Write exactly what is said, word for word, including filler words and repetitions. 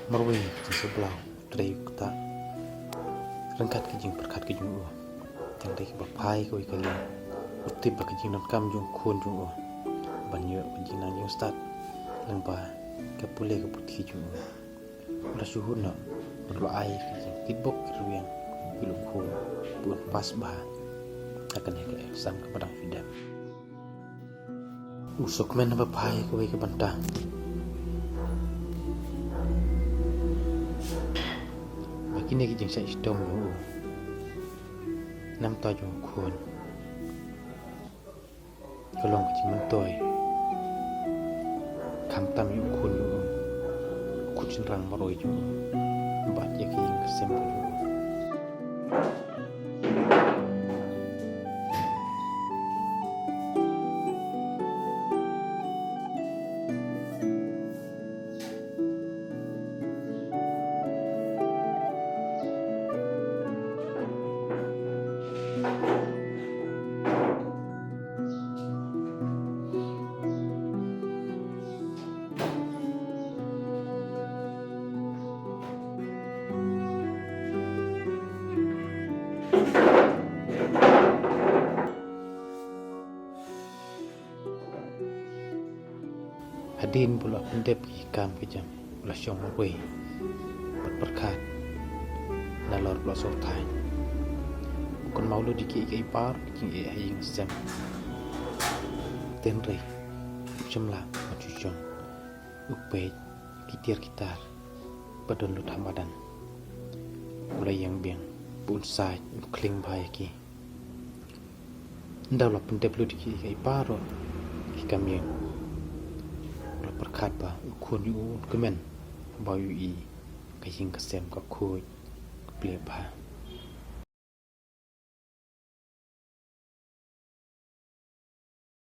Marwei ka jingsablai, trei u ktah ryngkat ka jingpyrkhat ka jong u. Tang dei kaba phai kawei ka liang, u tip ba ka jingdonkam jong u khun jong u ban ïoh ka jingnang jingstad lyngba ka pule ka puthi jong u. U la shu hun noh ban ai ka jingkitbok kitrwiang ïa u khun ba un pass bha ha kane ka exam kaba dang shu dep. U sngewkmen ba phai kawei ka bynta ba kine ki jingshah shitom jong u, namar jong u khun, ka long ka jingmyntoi, khamtam ïa u khun jong u, u khun shynrang marwei jong u, bad ïa ka ïing ka sem jong u. Hadien ba u la pyndep ki kam ki jam, u la shong marwei bad pyrkhat nalor ba u la sngewthuh. U kynmaw lut ïa kiei kiei baroh ki jingeh ha ïing sem. Hynrei u shym lah ban shu shong, u peit ki tiar ki tar ba don lut ha madan. U la ïeng biang ba un sait, un khlieh bha ïa ki. Ynda u la pyndep lut ïa kiei kiei baroh ki kam ïing, u la pyrkhat ba u khun jong u un kmen ba u ïohi ka ïing ka sem ka khuid, ka plie bha.